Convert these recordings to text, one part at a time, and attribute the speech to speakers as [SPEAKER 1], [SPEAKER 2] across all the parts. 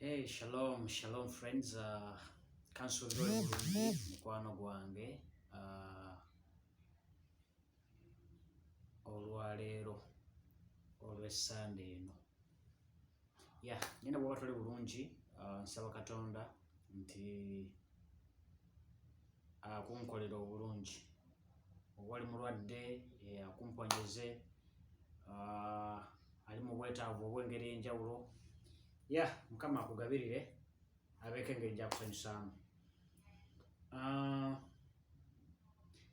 [SPEAKER 1] Hey, shalom, shalom friends. Kansuubira oli bulungi mukwano gwange olwaleero olw'essande eno. Ya, ngenda bw'oba toli bulungi, nsaba Katonda nti akunkolera obulungi. Oba oli mulwadde, akumponyeze, ali mu bwetaavu obw'engeri enjawulo. Ya, Mukama akugabirire abeeko engeri gy'akusanyusaamu.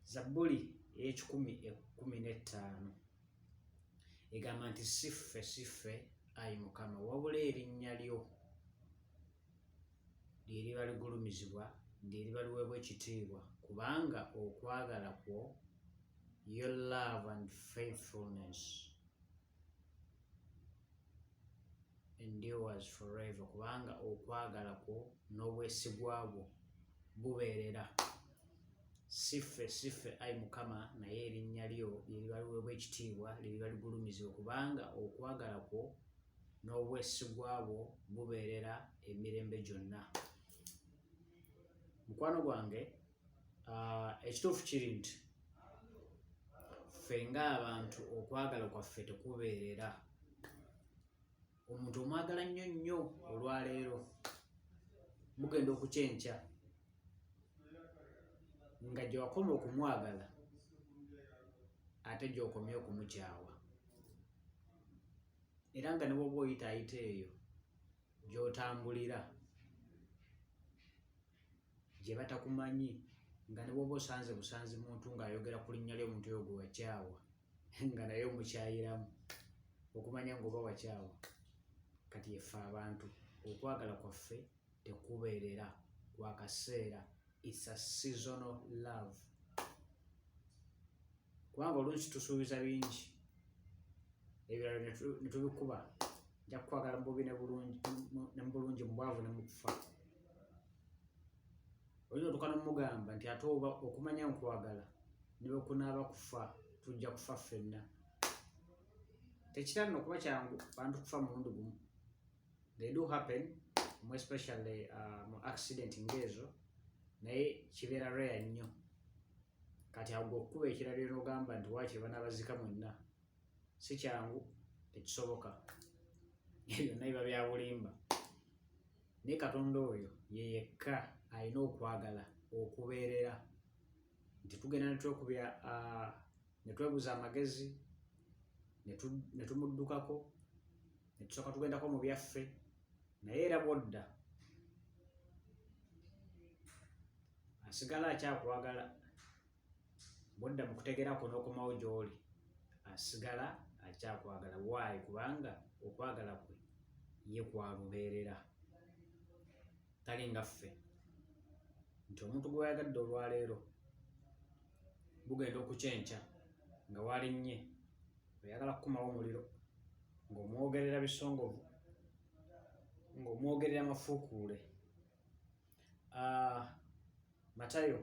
[SPEAKER 1] Zabbuli ey'ekikumi ekkumi n'ettaano egamba nti si ffe, si ffe, ayi Mukama, wabula erinnya lyo lye liba ligulumizibwa, lye liba liweebwa ekitiibwa, kubanga okwagala kwo, your love and faithfulness endures forever, kubanga okwagala kwo n'obwesigwa bwo bubeerera. Si ffe, si ffe, ayi Mukama, naye erinnya lyo lye liba liweebwa ekitiibwa, lye liba ligulumizibwa, kubanga okwagala kwo n'obwesigwa bwo bubeerera emirembe gyonna. Mukwano gwange, ekituufu kiri nti ffe ng'abantu okwagala kwaffe tekubeerera. Omuntu omwagala nnyo nnyo olwaleero, mugenda okukya enkya nga gye wakoma okumwagala ate gy'okomye okumukyawa, era nga ne bw'oba oyitaayita eyo gy'otambulira gye batakumanyi, nga ne bw'oba osanze busanzi muntu ng'ayogera ku linnya ly'omuntu oyo gwe wakyawa, nga naye omukyayiramu okumanya ng'oba wakyawa. Kati yeffe abantu okwagala kwaffe tekubeerera, kwa kaseera. It's a seasonal love, kubanga oluusi tusuubiza bingi, ebirala ne tubikuba. Nja kukwagala mu bubi ne mu bulungi, mu bwavu ne mu kufa. Oyinza otuuka n'omugamba nti ate oba okumanya nkwagala, ne bwe kunaaba kufa tujja kufa ffenna. Tekitera nno kuba kyangu bantu kufa mulundi gumu. They do happen, mu especially mu accident ng'ezo, naye kibeera rare nnyo. Kati awo gwe okukuba ekirala n'ogamba nti waakiri banaabazika mwenna, si kyangu, tekisoboka. Ebyo byonna biba bya bulimba. Naye Katonda oyo ye yekka alina okwagala okubeerera, nti tugenda ne twekubya, ne twebuza amagezi, ne tumuddukako, ne tusooka tugendako mu byaffe, naye era bw'odda asigala akyakwagala. Bw'odda mu kutegeera kwo n'okomawo gy'oli, asigala akyakwagala. Why? Kubanga okwagala kwe ye kwa lubeerera, tali nga ffe nti omuntu gwe wayagadde olwaleero bugenda okukya enkya nga walinnye oyagala kukumawo omuliro, ng'omwogerera bisongovu, ng'omwogerera mafuukuule. Matayo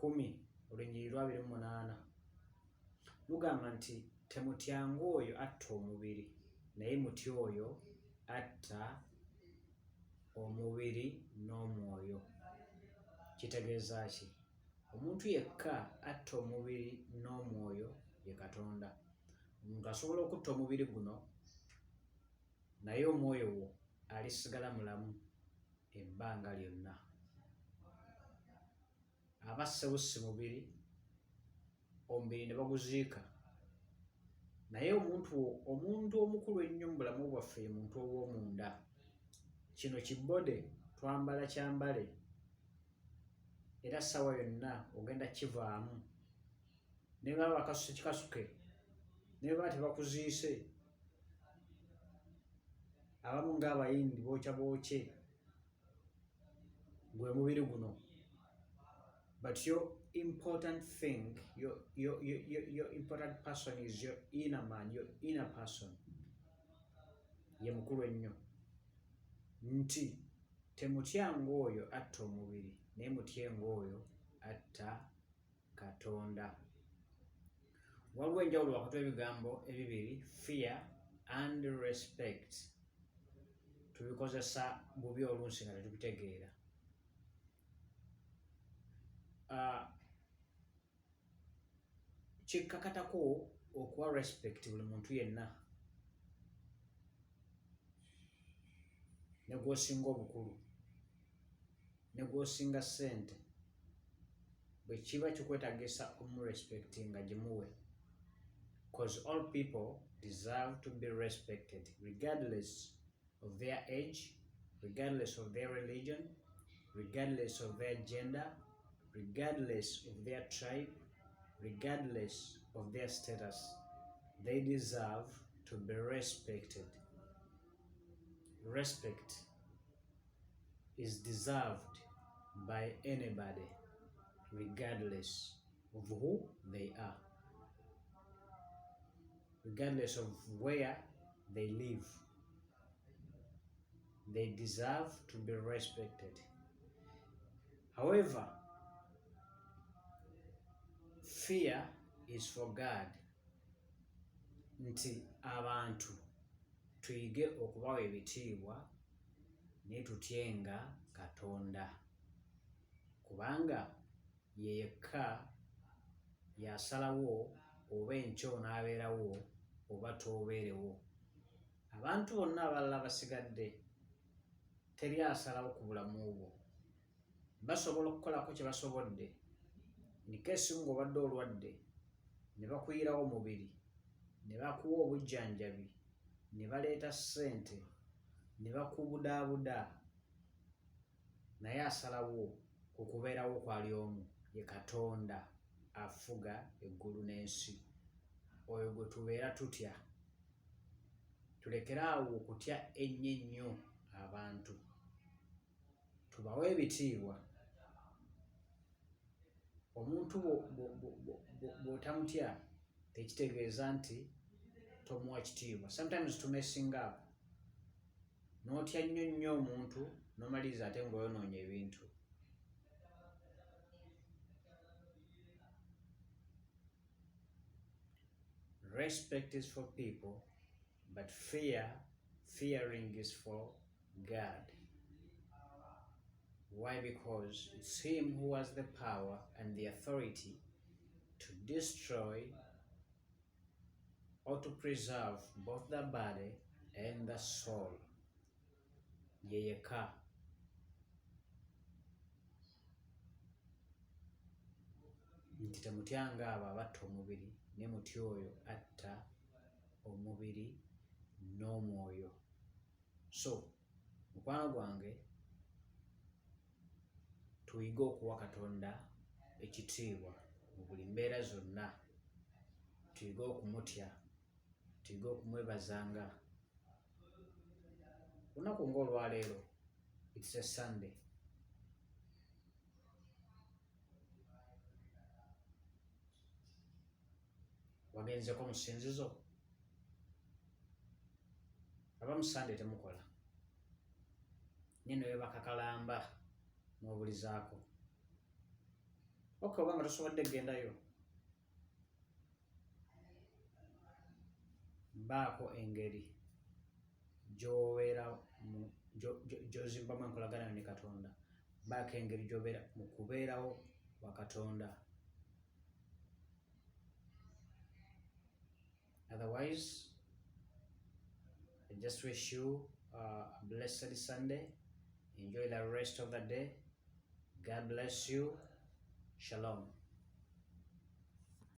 [SPEAKER 1] 10 olunyiriri lwa 28 lugamba nti temutyanga oyo atta omubiri, naye mutye oyo atta omubiri n'omwoyo. Kitegeeza ki? Omuntu yekka atta omubiri n'omwoyo ye Katonda. Omuntu asobola okutta omubiri guno, naye omwoyo wo alisigala mulamu ebbanga lyonna. Aba asse bussi mubiri, omubiri ne baguziika, naye omuntu omukulu ennyo mu bulamu bwaffe ye muntu ow'omunda. Kino kibode twambala kyambale, era ssaawa yonna ogenda kivaamu, ne baba bakasuse kikasuke, ne baba tebakuziise. Abamu ng'Abayindi bookya bookye gwe mubiri guno, but your important thing, your important person is your inner man, your inner person ye mukulu ennyo. Nti temutyanga oyo atta omubiri, naye mutyenga oyo atta Katonda. Waliwo enjawulo wakati w'ebigambo ebibiri, fear and respect. Tubikola. Tubikozesa bubi oluusi nga tetubitegeera. Kikkakatako okuwa respect buli muntu yenna ne gw'osinga obukulu ne gw'osinga ssente, bwe kiba kikwetagisa omurespectinga gimuwe, cause all people deserve to be respected regardless of their age, regardless of their religion, regardless of their gender, regardless of their tribe, regardless of their status. They deserve to be respected. Respect is deserved by anybody regardless of who they are, regardless of where they live. They deserve to be respected. However, fear is for God. Nti abantu tuyige okubawa ebitiibwa naye tutyenga Katonda, kubanga ye yekka y'asalawo oba enkya onaabeerawo oba toobeerewo. Abantu bonna abalala basigadde teri asalawo ku bulamu bwo. Basobola okukolako kye basobodde in case ng'obadde olwadde ne bakuyirawo omubiri ne bakuwa obujjanjabi ne baleeta ssente ne bakubudaabuda, naye asalawo ku kubeerawo kwali omu, ye Katonda afuga eggulu n'ensi. Oyo gwe tubeera tutya. Tulekere awo okutya ennyo ennyo abantu, tubawe ebitiibwa. Omuntu bw'otamutya tekitegeeza nti tomuwa kitiibwa. Sometimes tumessing up n'otya nnyo nnyo omuntu n'omaliriza ate ng'oyonoonya ebintu. Respect is for people, but fearing is for God. Why? Because it's him who has the power and the authority to destroy or to preserve both the body and the soul. Ye yekka. Nti temutyanga abo abatta omubiri, ne mutya oyo atta omubiri n'omwoyo. So mukwano gwange, tuyige okuwa Katonda ekitiibwa mu buli mbeera zonna, tuyige okumutya, tuyige okumwebazanga. Olunaku ng'olwaleero, it's a Sunday, wagenzeko mu ssinzizo? Abamu Sunday temukola naye newebakakalamba n'obulizaako. Okay, oba nga tosobodde kugendayo, baako engeri gy'obeera gy'ozimbamu enkolagana yo ne Katonda, baako engeri gy'obeera mu kubeerawo kwa Katonda. Otherwise, I just wish you a blessed Sunday. Enjoy the rest of the day. God bless you. Shalom.